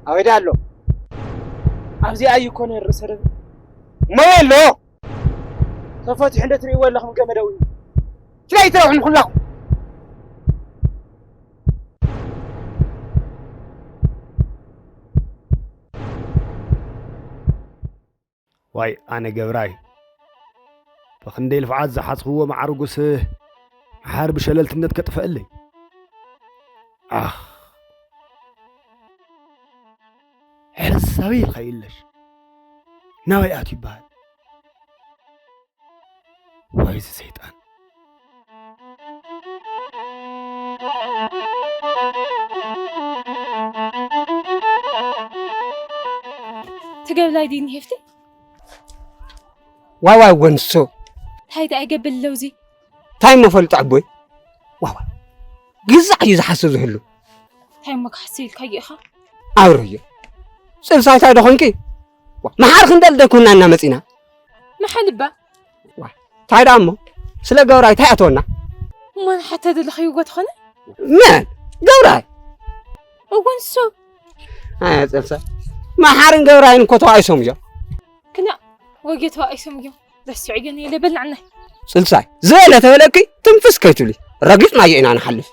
ኣበይ ደኣ ኣሎ? ኣብዚኣ እዩ እኮ ነይሩ ርእሰ ደብ። እሞ ኣበይ ኣሎ? ተፈቲሑ እንደ ትርእይዎ ኣለኹም ገመደዊ። ስለይ ትረብሑን ኩላኹም። ዋይ ኣነ ገብራይ፣ ብኽንደይ ልፍዓት ዝሓዝኽዎ መዓርጉስ መሓር ብሸለልትነት ከጥፈአለይ። ኣኽ፣ ሕርሳዊ ኢልካ የለሽ። ናበይ ኣትዩ ይበሃል? ዋይ እዚ ሰይጣን። ትገብላይ ዲኒ ሄፍቲ? ዋይ ዋይ ወንሶ። እንታይ ደኣ ይገብር ኣለውዚ? እንታይ እሞ ፈልጦ ኣቦይ? ዋዋ። ግዛዕ እዩ ዝሓስብ ዝህሉ። እንታይ እሞ ክሓስብ ኢልካዮ ኢኻ? ኣብርህዮ። ጽልሳይ እንታይ ዶ ኾንኪ? ዋ፣ መሓር ክንደል ዶ ኩና እናመጺና? መሓል እባ። ዋ፣ እንታይ ደኣ እሞ? ስለ ገብራይ እንታይ ኣተወና? እሞ ንሓተ ደለኽይዎ ትኾነ? መን? ገብራይ? እወ ንሱ። ኣይ፣ ጽልሳይ። መሓርን ገብራይን እኮ ተባኢሶም እዮም። ክላእ፣ ወጌ ተባኢሶም እዮም። ረሲዑ እየ ነይለ በልናዕናይ። ጽልሳይ፣ ዝበለ ተበለኪ ትንፍስ ከይትብሊ። ረጊጽናዮ ኢና ንሓልፍ።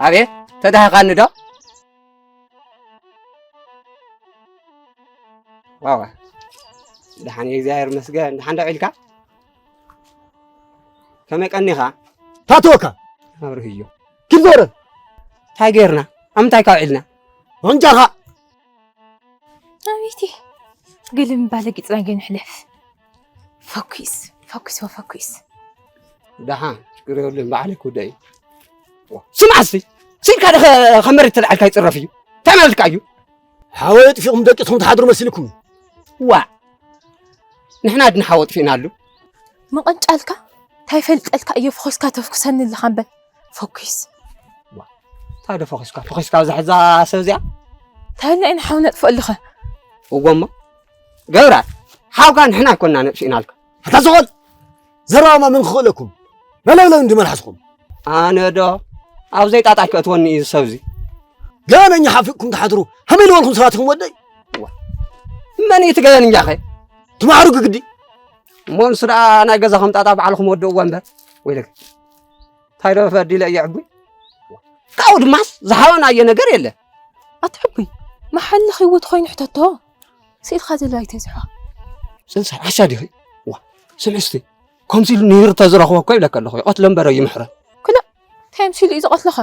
ኣቤት፣ ተዳህኻኒ ዶ? ዋዋ፣ ደሓን እየ፣ እግዚኣብሔር ይመስገን። ደሓን ዶ ዒልካ? ከመይ ቀኒኻ? ታተወካ። ኣብርህዮ። ኪድ ዞረ። እንታይ ጌርና? ኣብ ምንታይ ካብ ዒልና? ወንጃኻ። ኣቤቲ፣ ግልም ባለ ቂጽና ገንሕልፍ። ፈኲስ፣ ፈኲስ፣ ወፈኲስ። ደሓን፣ ችግር የብሉን፣ ባዕለይ ክውደእ እዩ። ስማዕ እስቲ፣ ስኢልካ ዶ ከ-፣ ካብ መሬት ተላዒልካ ይጽረፍ እዩ? እንታይ ማለትካ እዩ? ሓወይ ኣጥፊእኹም ደቂስኹም ትሓድሩ መሲልኩም እዩ። ዋእ፣ ንሕና ድና ሓወ ኣጥፊእናሉ። ምቕንጫልካ፣ እንታይ ፈልጠልካ እዮ ፍኾስካ ተፍኩሰኒ ኣለኻ እምበር። ፈኩስ። እንታይ ዶ ፈኺስካ ፈኺስካ ኣብዛ ሕዛ ሰብ እዚኣ? እንታይ ኢልና ኢና ሓው ነጥፍኦ ኣለኸ? እዎ እሞ ገብራ፣ ሓውካ ንሕና ኣይኮንና ነጥፊእናልካ። ኣታ ዝኾን ዘረባማ መን ክኽእለኩም? መለብለብ እንዲ መልሓስኩም። ኣነ ዶ ኣብ ዘይጣጣ ክእትወኒ እዩ ሰብ እዚ። ገበነኛ ሓፊቕኩም ትሓድሩ ከመይ ዝበልኩም ሰባት ኢኹም ወደይ? መን እዩ እቲ ገበነኛ ኸ? ትማዕርጉ ግዲ። እሞ ንሱ ደኣ ናይ ገዛኹም ጣጣ ባዕልኹም ወድእዎ እምበር። ወይለክ እንታይ ዶ በዲለ እየ ዕቡይ? ካብኡ ድማስ ዝሃበናዮ ነገር የለ። ኣቲ ዕቡይ መሓሊ ኺዎ ተኾይኑ ሕተቶ ስኢልካ ዘሎ ኣይተዝሖ። ጽንሳ ዓሻ ዲኺ? ዋ ስምዒ እስቲ ከምዚ ኢሉ ንሂሩ ተዝረኽቦ እኮ ይብለካ ኣለኹ ይቐትሎ እምበር ኣይምሕረን። ክላ እንታይ ምሲሉ እዩ ዝቐትልኻ?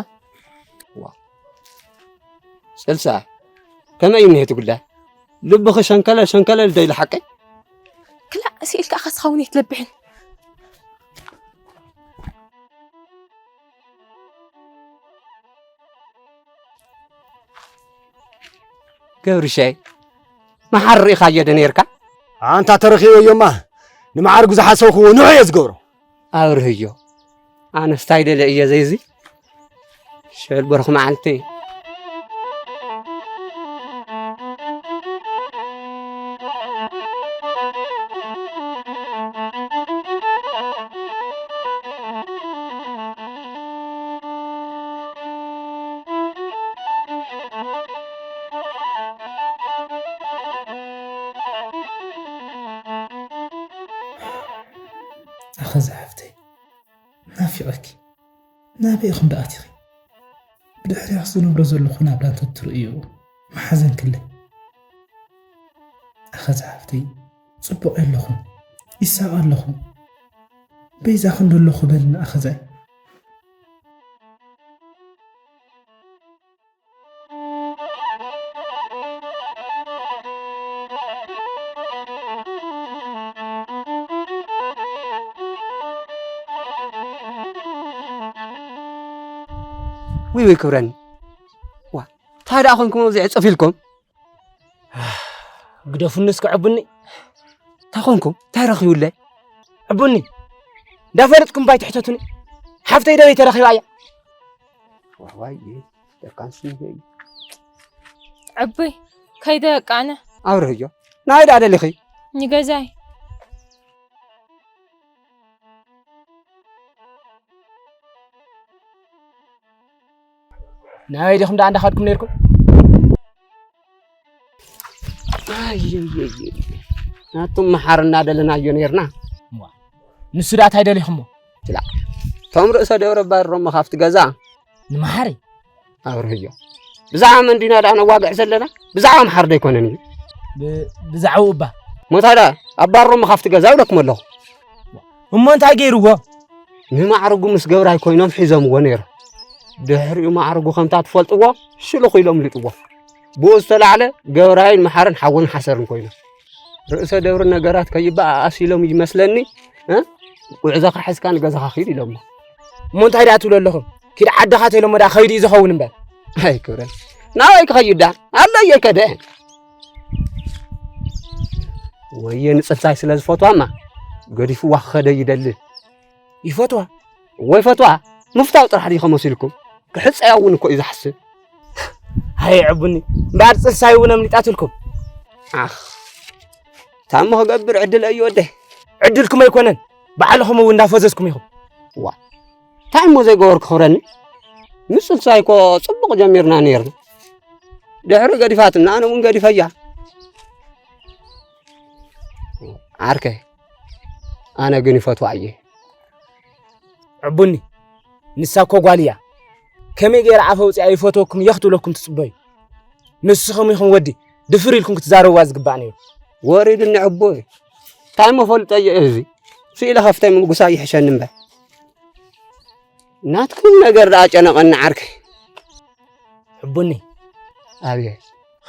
ጽልሳ ከመይ እዩ እኒሄ እቲ ጉዳይ? ልብኺ ሸንከለል ሸንከለል ዶ ኢሉ ሓቀይ? ክላ ስኢልካ ኣኸስኻ እውን ኣይትለብሕን። ገብርሻይ መሓር ርኢኻዮ ዶ ነይርካ? ኣንታ ተረኺበዮማ ንመዓርጉ ዝሓሰብክዎ ንዑ እየ ዝገብሮ። ኣብርህዮ ኣነስ ታይ ደለ እየ ዘይዚ ሽዕል በርኽ መዓልቲ ኣኸ ዝሓፍተይ ናፊቐኪ ናበይ ኢኹም ደኣቲኺ ብድሕሪያስ ዝነብሮ ዘለኹ ናብራ እንተትርእዮ ምሓዘንክለይ ኣኸ ዝሓፍተይ ጽቡቕ የለኹም ይሳቕ ኣለኹ በይዛኺ እንዶ ኣለኹ በልኒ ኣኸዛይ ውይ ውይ ክብረኒ ዋ እንታይ ደኣ ኮንኩም ኣብዚ ዕፅፍ ኢልኩም ግደፉኒ እስከ ዕቡኒ እንታይ ኮንኩም እንታይ ረኺቡለይ ዕቡኒ እንዳፈለጥኩም ባይ ትሕተቱኒ ሓፍተይ ደበይ ተረኺባ እያ ዋዋይ ደቃንስ እዩ ዕቡይ ከይደ በቃ ኣነ ኣብርህዮ ናይ ደኣ ደሊኺ ንገዛይ ናበይ ዲኹም ደኣ እንዳኸድኩም ነይርኩም ናቱ መሓር እናደለናዮ ነይርና ንሱ ደኣ እንታይ ደሊኹሞ ቶም ርእሰ ደብረ ባሮሞ ካብቲ ገዛ ንመሓሪ ኣብርህዮ ብዛዕባ መን ዲና ደኣ ነዋግዕ ዘለና ብዛዕባ መሓር ዶ ኣይኮነን እዩ ብዛዕባኡ እባ ሞታ ደኣ ኣባሮሞ ካብቲ ገዛ ይብለኩም ኣለኹ እሞ እንታይ ገይርዎ ንማዕርጉ ምስ ገብራይ ኮይኖም ሒዞምዎ ነይሮም ድሕሪኡ ማዕርጉ ከምታ ትፈልጥዎ ሽልኹ ኢሎም ሊጥዎ ብኡ ዝተላዕለ ገብራይን መሓርን ሓውን ሓሰርን ኮይኖም ርእሰ ደብሪ ነገራት ከይበኣኣስ ኢሎም ይመስለኒ ጉዕዞኻ ሒዝካ ንገዛኻ ኺድ ኢሎሞ እሞ እንታይ ደኣ ትብሉ ኣለኹም ኪድ ዓድኻ ተኢሎሞ ደኣ ኸይዱ እዩ ዝኸውን እምበር ኣይ ክብረ ናበይ ክኸይድ ደኣ ኣሎ እየ ከደ ወየ ንፅልሳይ ስለ ዝፈትዋማ ገዲፍዋ ክኸደ ይደሊ ይፈትዋ ወይ ፈትዋ ምፍታው ጥራሕ ድዩ ከመሲልኩም ክሕፀያ እውን እኮ እዩ ዝሓስብ ሃይ ዕቡኒ እምበኣር ፅልሳይ እውን ኣምሊጣትልኩም ኣኽ ታሞ ክገብር ዕድል እዩ ወደይ ዕድልኩም ኣይኮነን ባዕልኹም እውን እንዳፈዘዝኩም ኢኹም ዋ እንታይ እሞ ዘይገበርኩ ክብረኒ ምስ ፅልሳይ እኮ ፅቡቕ ጀሚርና ነይርና ድሕሪ ገዲፋትና ኣነ እውን ገዲፈያ ዓርከይ ኣነ ግን ይፈትዋ እየ ዕቡኒ ንሳ እኮ ጓል እያ ከመይ ገይረ ኣፈ ውፅኣ ይፈትወኩም እየ ክትብለኩም ትፅበዩ ንስኹም ኢኹም ወዲ ድፍር ኢልኩም ክትዛረብዋ ዝግባእ ነይሩ ወሪድኒ ዕቡይ እንታይ እሞ ፈልጠ እየ እዚ ስኢለ ከፍተ ምጉሳ ይሕሸኒ እምበር ናትኩም ነገር ደኣ ጨነቐኒ ዓርከይ ዕቡኒ ኣብየ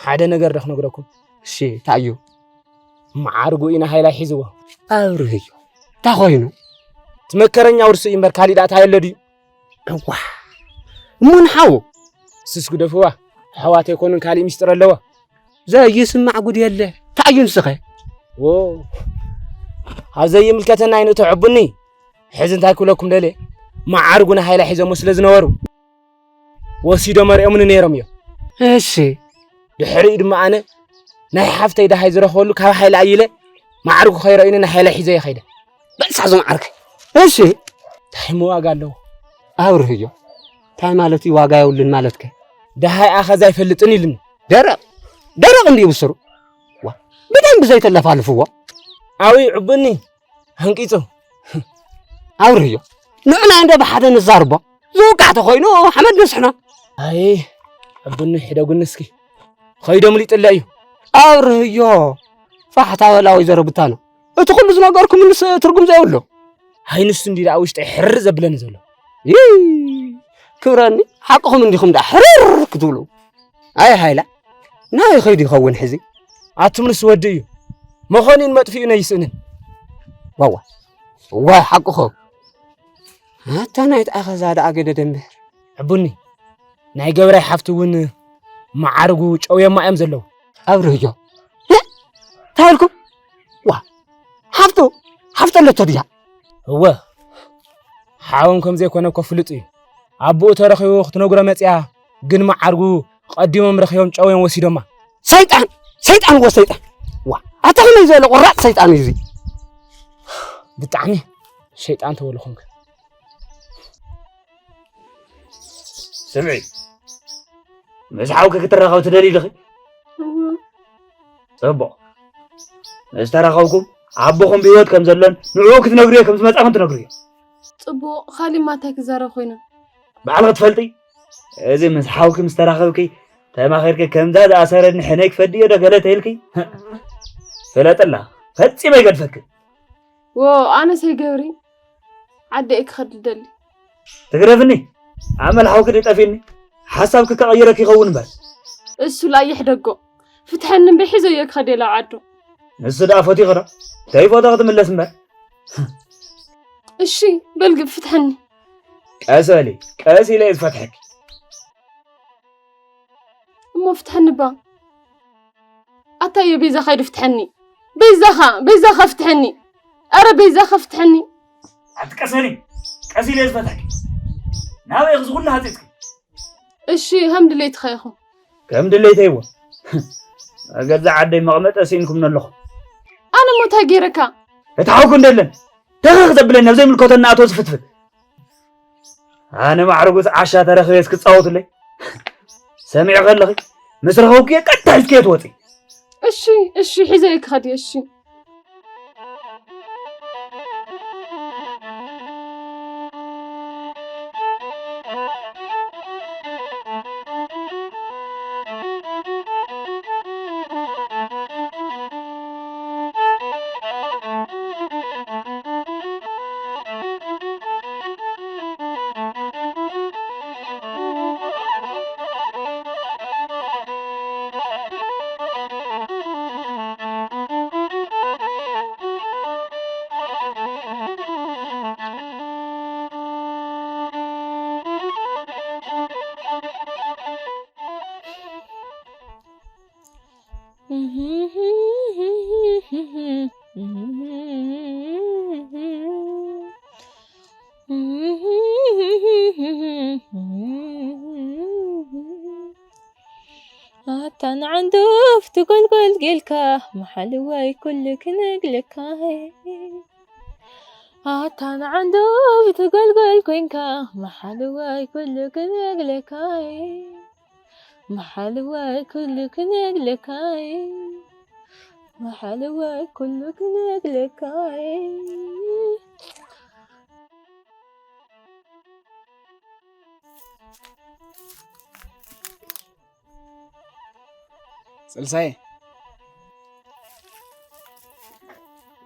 ሓደ ነገር ዶ ክነግረኩም እሺ እንታይ እዩ መዓርጉ ኢና ሃይላይ ሒዝዎ ኣብርህዮ እንታይ ኮይኑ እቲ መከረኛ ውርሱ እዩ እምበር ካሊእ ዳእታ የለ ድዩ እዋ እሞ ንሓዉ ስስ ግደፍዋ ኣሕዋት ኣይኮኑን ካሊእ ሚስጥር ኣለዎ ዘይስማዕ ጉድ የለ እንታይ እዩ ንስኸ ኣብ ዘይምልከተና ይንእቶ ዕቡኒ ሕዚ እንታይ ክብለኩም ደልየ መዓርጉ ንሃይላ ሒዞሞ ስለ ዝነበሩ ወሲዶም መሪኦምኒ ነይሮም እዮም። እሺ። ድሕሪኡ ድማ ኣነ ናይ ሓፍተይ ደሃይ ዝረኽበሉ ካብ ሃይላ ኣይለ መዓርጉ ከይረእዩኒ ንሃይላ ሒዘ ይኸይደ። በእሳ ዝመዓርከ። እሺ። እንታይ እሞ ዋጋ ኣለዎ? ኣብርህዮ። እንታይ ማለት እዩ ዋጋ የብሉን ማለትከ? ደሃይ ኣኸዛ ኣይፈልጥን ኢሉኒ። ደረቕ ደረቕ እንዲዩ ብስሩ። ዋ፣ ብደንብ ዘይተለፋልፍዎ። ኣዊ ዕቡኒ። ህንቂጹ። ኣብርህዮ። ንዕና እንደ ብሓደ ንዛርቦ። ዝውቃዕ ተኾይኑ ሓመድ ንስሕና። ኣይ ዕቡኒ፣ ሕደጉኒ እስኪ። ኸይዶም ሊጥለ እዩ። ኣብርህዮ። ፋሕታ በላ ወይዘሮ ብታና። እቲ ኩሉ ዝነገርኩምንስ ትርጉም ዘይብሉ። ሃይ ንሱ እንዲ ደኣ ውሽጠይ ሕርር ዘብለኒ ዘሎ። ይይ፣ ክብረኒ፣ ሓቅኹም እንዲኹም ደኣ ሕርር ክትብሉ። ኣይ ሃይላ፣ ናበይ ኸይዱ ይኸውን ሕዚ? ኣቱም ንሱ ወዲ እዩ። መኾኒን መጥፊኡን ኣይስእንን። ዋዋ፣ ዋይ ሓቅኹም። ኣታ ናይ ተኣኸዛ ደኣ ገደደ እምበር። ዕቡኒ፣ ናይ ገብራይ ሓፍቲ እውን መዓርጉ ጨውዮማ እዮም ዘለዉ። ኣብርህዮ። እ? እንታይ ኢልኩም? ዋ፣ ሓፍቱ፣ ሓፍቱ ኣለቶ ድያ? እወ፣ ሓዎም ከም ዘይኮነ እኮ ፍሉጥ እዩ። ኣቦኡ ተረኺቡ ክትነግሮ መጺኣ፣ ግን መዓርጉ ቀዲሞም ረኺቦም ጨውዮም ወሲዶማ። ሰይጣን፣ ሰይጣን እዎ ሰይጣን። ዋ፣ ኣታ ከመይ ዝበለ ቁራጽ ሰይጣን እዩ እዚ? ብጣዕሚ ሸይጣን ተበልኹምከ። ስምዒ፣ ምስ ሓውኪ ክትራኸብ ትደሊ ዲኺ? እወ። ጽቡቕ። ምስ ተራኸብኩም ኣቦኹም ብህይወት ከም ዘሎን ንዕኡ ክትነግርዮ ከም ዝመጻኹም ትነግርዮ። ጽቡቕ፣ ካሊእ ማታይ ክዛረብ ኮይነ? ባዕልኺ ትፈልጢ። እዚ ምስ ሓውኪ ምስ ተራኸብኪ ተማኺርኪ ከምዛ ዝኣሰረኒ ሕነይ ክፈድዮ ዶ ገለ ተይልኪ? ፍለጥላ፣ ፈጺመ ይገድፈኪ። ዎ፣ ኣነስ ኣይገብሪ። ዓደይ ክኸድ ደሊ። ትግረፍኒ? ኣመል ሓውኪ ድጠፊኒ? ሓሳብኪ ከቐይረኪ ይኸውን እምበር። እሱ ላይሕ ደጎ። ፍትሐኒ እምበር ሒዘዮ ክኸድ የለ ዓዱ። ንሱ ደኣ ፈቲኹ ዶ? ተይፈቶ ክትምለስ እምበር። እሺ፣ በል ግን ፍትሐኒ። ቀስ በሊ፣ ቀስ ኢለ እየ ዝፈትሐኪ። እሞ ፍትሐኒ እባ። ኣታዮ በይዛኻ ኢዱ ፍትሐኒ። በይዛኻ፣ በይዛኻ ፍትሐኒ። ኣረ በይዛኻ ፍትሐኒ። ኣቲ ቀስ በሊ፣ ቀስ ኢለ እየ ዝፈትሐኪ። ናበይ ኢኺ ዝኹሉ ሃፂፅኪ? እሺ፣ ከም ድሌትኻ ይኹን። ከም ድሌተይ እወ። ኣብ ገዛእ ዓደይ መቐመጢ ስኢንኩምኒ ኣለኹም። ኣነ እሞ እንታይ ገይረካ? እቲ ሓውኪ እንዶ የለን። ተኸኽ ዘብለኒ ኣብ ዘይምልከቶ እናኣተወ ዝፍትፍት። ኣነ ማዕርጉስ ዓሻ ተረኺበስ ክጻወቱለይ? ሰሚዕኺ ኣለኺ? ምስ ረኸብኩዮ ቀጥታ ሒዝክዮ ትወጺ። እሺ፣ እሺ፣ ሒዘዮ ክኸድ እየ፣ እሺ። ኣታ ንዓንዶፍ ትጎልጎል ጌልካ፣ መሓልዋይ ኩሉ ክነግለካ። ኣታ ንዓንዶፍ ትጎልጎል ኮንካ፣ መሓልዋይ ኩሉ ክነግለካ። መሓልዋይ ኩሉ ክነግለካ። መሓልዋይ ኩሉ ክነግለካ። ጽልሳይ።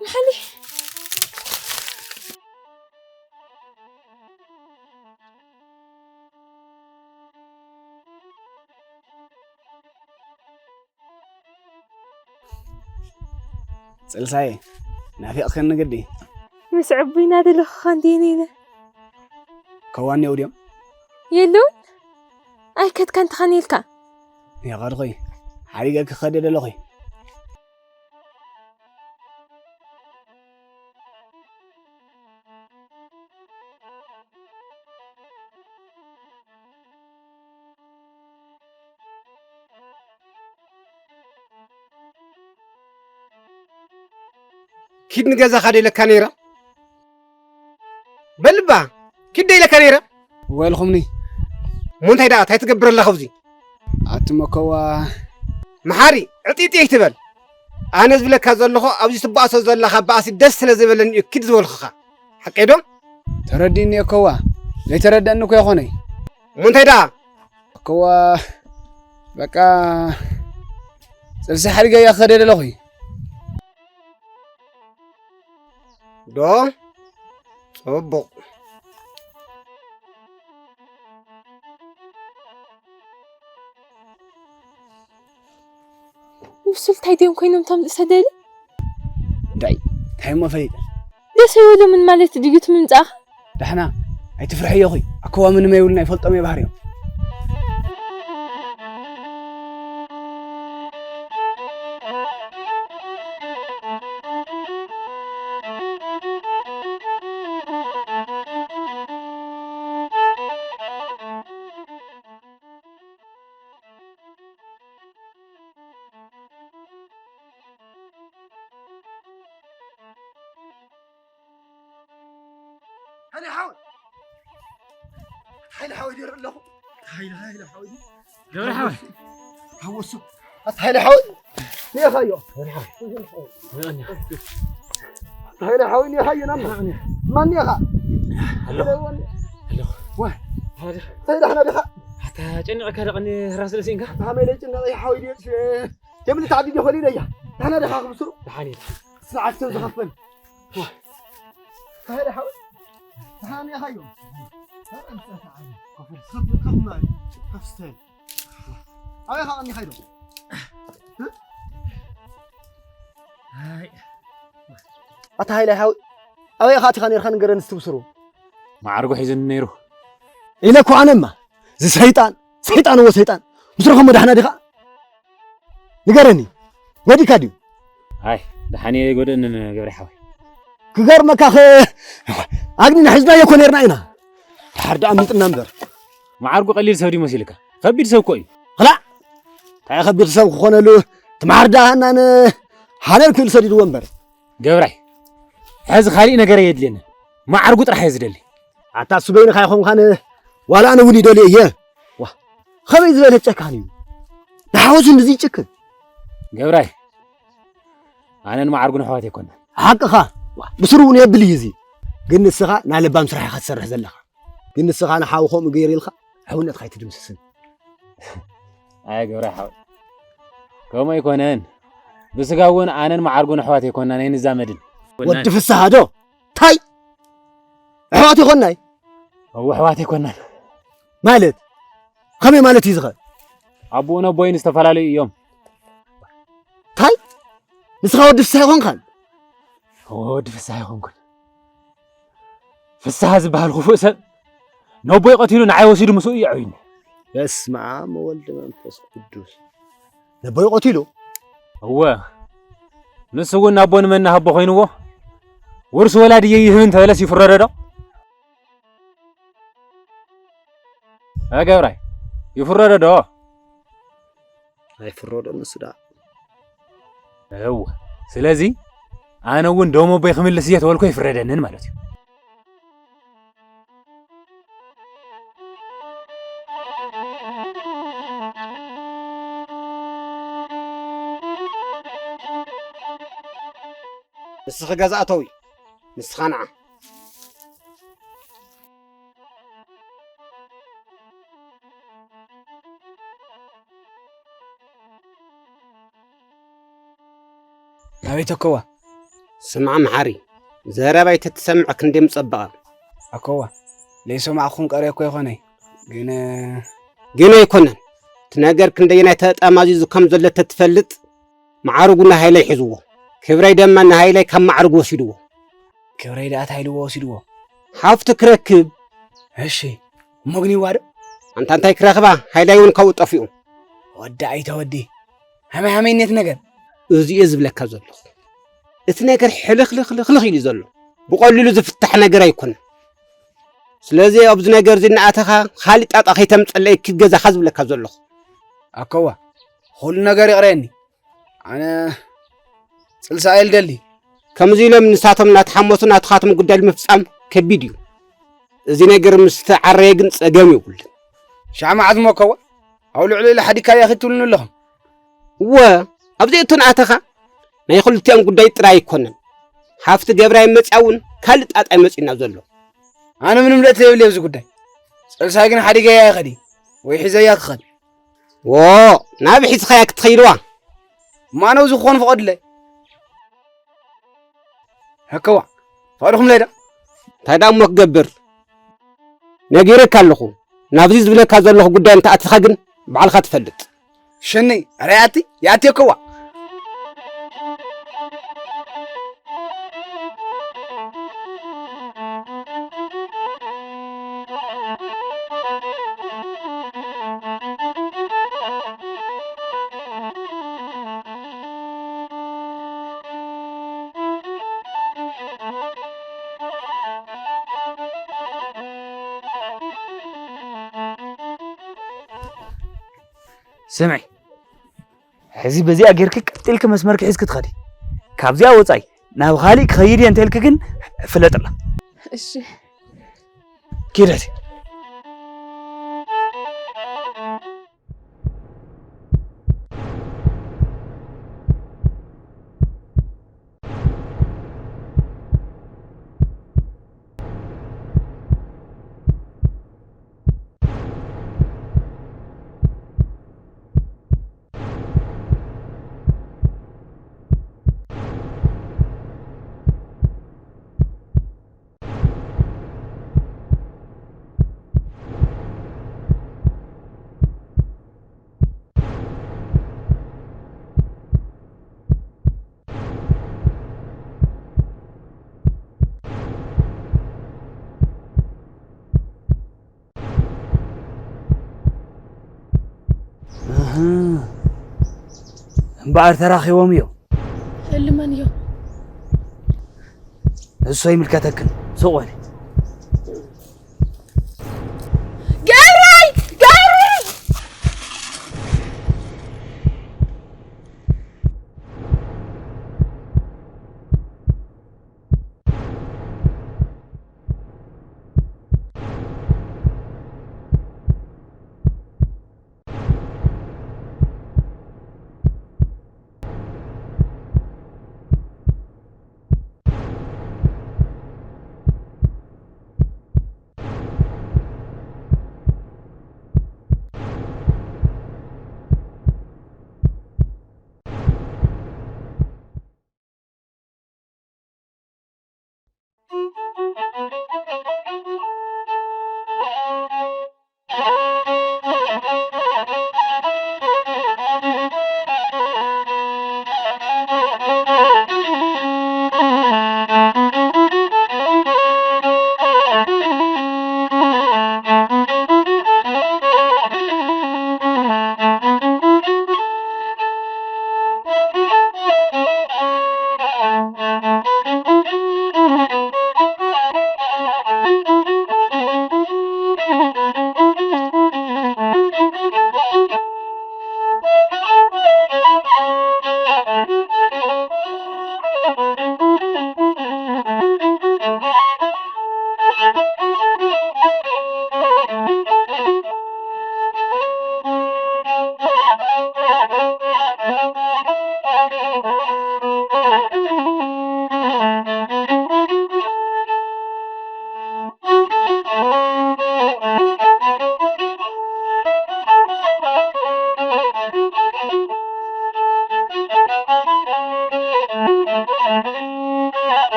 መሓሊ። ጽልሳይ፣ ናፊቕክኒ ግዲ። ምስ ዕቡይ እናደለኹኻ እንድየ ነይረ። ከዋኒ የው ድዮም? የለውን። ኣይከድካን ተኻን ኢልካ። ይኸድኹይ። ሓዲገ ክኸድ ደለኹይ። ኪድ ንገዛኻ ዶ ኢለካ ነይረ? በልባ፣ ኪድ ዶ ኢለካ ነይረ? ወልኹምኒ። እሞ እንታይ ደኣ፣ እንታይ ትገብር ኣለኻ ኣብዚ? ኣቱም ኣኮዋ። መሓሪ፣ ዕጢጢ ኣይትበል። ኣነ ዝብለካ ዘለኹ፣ ኣብዚ ትባእሶ ዘለኻ ባእሲ ደስ ስለ ዘይበለኒ እዩ ኪድ ዝበልኹኻ። ሓቀይ ዶ? ተረዲእኒ ኣኮዋ። ዘይተረደእኒ እኮ ኣይኮነይ። እሞ እንታይ ደኣ? ኣኮዋ፣ በቃ፣ ጽልሲ ሓዲገ እያ ክኸደ ዘለኹ። ዶ? ጽቡቕ። ንሱ እንታይ ድዮም ኮይኖም እቶም ዝሰደዱ? እንታይ? እንታይ እሞ ፈሊጠ? ደስ ኣይበሎምን ማለት ድዩ እቲ ምምጻእኻ? ዳሕና፣ ኣይትፍርሕዮ ኹይ። ኣኮዋ ምንም ኣይብሉን፣ ኣይፈልጦም እየ ባህሪኦም። ሃይለ ሓወይ፣ ሃይለ ሓወይ፣ ደር ኣለኹ። ሃይለ፣ ሃይለ ሓወይ። ገብረ ሓወይ። ሓወሱ። ኣታ ሃይለ ሓወይ፣ ኔኻዮ። ኣታ ሃይለ ሓወይ፣ ኔኻዮ፣ ናማ። ማን ኔኻ? ኣለኹ። ኣለኹ። ዋ። ሃይለ ሓና ዲኻ? ኣታ ጨኒቐካ ደቐኒ ራስ ርእሲንካ? ኣታ ሃመይ ለጭነቐ ሓወይ፣ ዲየት የብሊ ታዕዲ ዲኾ ሊለያ። ኣታ ሃና ዲኻ ክብስሩ? ደሓን እየ፣ ደሓን። ስርዓት ሰብ ዝኸፈል። ዋ። ኣታ ሃይለ ሓወይ፣ ኣታ ሃና ኔኻዮ። ከፍ፣ ከፍ ማለት፣ ከፍ ስተል። ኣበይ ኢኻ ቀኒኻ ኢሎም? ኣይ። ኣታ ሃይላይ ሓወይ፣ ኣበይ ኢኻ ኣቲኻ ነርካ ንገረኒ እስቲ ብስሩ። መዓርጉ ሒዙኒ ነይሩ። ኢለ እኮ ኣነማ፣ እዚ ሰይጣን፣ ሰይጣን እዎ ሰይጣን። ምስ ረኸሞ ዳሕና ዲኻ? ንገረኒ፣ ጎዲካ ድዩ? ኣይ፣ ደሓን እየ፣ ኣይጎደንን ገብረ ሓወይ። ክገርመካ ኸ፣ ኣግኒና ሒዝናዮ እኮ ነርና ኢና። ድሓር ደኣ ኣምሊጥና እምበር። መዓርጉ ቀሊል ሰብ ድዩ መሲልካ? ከቢድ ሰብ እኮ እዩ። ኽላእ! እንታይ ከቢድ ሰብ ክኾነሉ? ትምሓር ደኣ ሃናን ሃነን ክብል ሰዲድዎ እምበር። ገብራይ፣ ሕዚ ካሊእ ነገር ኣየድልየንን። መዓርጉ ጥራሕ እየ ዝደሊ። ኣታ እሱ በይንኻ ኣይኾንካን፣ ዋላ ኣነ እውን ይደልዮ እየ። ዋ፣ ኸመይ ዝበለ ጨካን እዩ። ንሓወሱ እንደዚ ይጭክን። ገብራይ፣ ኣነን መዓርጉን ኣሕዋት ኣይኮናን። ሓቅኻ። ዋ፣ ብስሩ እውን የብል እዩ እዚ። ግን ንስኻ ናይ ለባም ስራሕ ኢኻ ትሰርሕ ዘለኻ። ግን ንስኻ ንሓው ከምኡ ገይሩ ኢልካ ሕውነትካ ኣይትድምስስን። ኣይ ገብረ ሓው፣ ከምኡ ኣይኮነን። ብስጋ እውን ኣነን መዓርጉን ኣሕዋት ኣይኮናን፣ ኣይንዛመድን። ወዲ ፍስሃ ዶ? ታይ? ኣሕዋት ኣይኮናይ? እወ፣ ኣሕዋት ኣይኮናን። ማለት? ከመይ ማለት እዩ ዝኸ? ኣቦኡን ኣቦይን ዝተፈላለዩ እዮም። ታይ? ንስኻ ወዲ ፍስሃ ኣይኮንካን? እወ፣ ወዲ ፍስሃ ኣይኮንኩን። ፍስሃ ዝበሃል ክፉእ ሰብ ነቦይ ቀቲሉ ንዓይ ወሲዱ ምስኡ እዩ ኣዕብዩኒ። በስመ ኣብ ወወልድ መንፈስ ቅዱስ። ነቦይ ቀቲሉ? እወ፣ ንሱ እውን ናቦ ንመን ንሃቦ ኮይንዎ፣ ውርሲ ወላዲ የይህብ እንተበለስ ይፍረዶ ዶ? እ ገብራይ፣ ይፍረዶ ዶ? ኣይፍረዶን ንሱ ደኣ። እወ፣ ስለዚ ኣነ እውን ደሞ ኣቦይ ክምልስ እየ ተበልኩ ኣይፍረደንን ማለት እዩ። ንስኺ ገዛ እተዊ፣ ንስኻ ንዓ። ኣቤት ኣኮዋ። ስማዕ መሓሪ፣ ዘረባይ ተትሰምዕ ክንደይ ምጸበቐ። ኣኮዋ፣ ለይሰማዕኹም ቀርየ እኮ ኣይኮነይ፣ ግን ግን ኣይኮነን። እቲ ነገር ክንደየናይ ተጠማዚዙ ከም ዘሎ ተትፈልጥ፣ መዓርጉ ንሃይላይ ሒዝዎ። ክብረይ ደማ ንሃይላይ ካብ መዓርጉ ወሲድዎ። ክብረይ ደኣ እንታይ ኢልዎ ወሲድዎ? ሓፍቱ ክረክብ። እሺ፣ እሞ ኣግኒዋ ዶ? ኣንታ እንታይ ክረኽባ? ሃይላይ እውን ካብኡ ጠፊኡ። ወዲ ኣይተ ወዲ። ሃመይ ሃመይ ኔት ነገር። እዚ እየ ዝብለካ ዘለኹ። እቲ ነገር ሕልኽልኽልኽልኽ ኢሉ ዘሎ። ብቐሊሉ ዝፍታሕ ነገር ኣይኮነን። ስለዚ ኣብዚ ነገር እዚ እናኣተኻ ካልእ ጣጣ ከይተምፀለይ ኪድ ገዛኻ ዝብለካ ዘለኹ። ኣኮዋ፣ ኩሉ ነገር ይቕረየኒ። ኣነ ጽልሳ እየ ልደሊ። ከምዚ ኢሎም ንሳቶም እናተሓመሱ ናትኻቶም ጉዳይ ንምፍጻም ከቢድ እዩ። እዚ ነገር ምስ ተዓረየ ግን ጸገም የብሉን። ሻዕ መዓዝ ሞከዋ? ኣብ ልዕሊ ኢለ ሓዲግካያ ክትብሉኒ ኣለኹም። እወ፣ ኣብዚ እቶ ንኣተኻ ናይ ክልቲኦም ጉዳይ ጥራይ ኣይኮነን። ሃፍቲ ገብራይ መጽያ እውን ካልእ ጣጣ ይመጽእና ዘሎ። ኣነ ምንም ልእቲ የብለይ ኣብዚ ጉዳይ። ጸልሳይ ግን ሓዲገያ ይኸዲ ወይ ሒዘያ ክኸድ። ዎ፣ ናብ ሒዝኻያ ክትኸይድዋ? ማነው ዝኾን ፍቐድለይ? ሃከዋ፣ ፈቐድኹምለይ ዶ? እንታይ ደኣ እሞ ክገብር? ነጊረካ ኣለኹ። ናብዚ ዝብለካ ዘለኹ ጉዳይ እንተኣቲኻ ግን ባዕልኻ ትፈልጥ። ሽኒ፣ ኧረ ያቲ፣ ያቲ ሃከዋ። ስምዒ፣ ሕዚ በዚኣ ጌርኪ ቀጥ ኢልኪ መስመርኪ ሒዝኪ ትኸዲ። ካብዚኣ ወጻኢ ናብ ኻሊእ ክኸይድ እየ እንተ ኢልኪ ግን ፍለጥላ። እሺ። ኪድ ሕዚ። ኣህ፣ እምበኣር ተራኺቦም እዮም። ህልመን እዮም። እሱ ኣይምልከተክን። ሱቕ በሊ። ገብረይ! ገብረይ!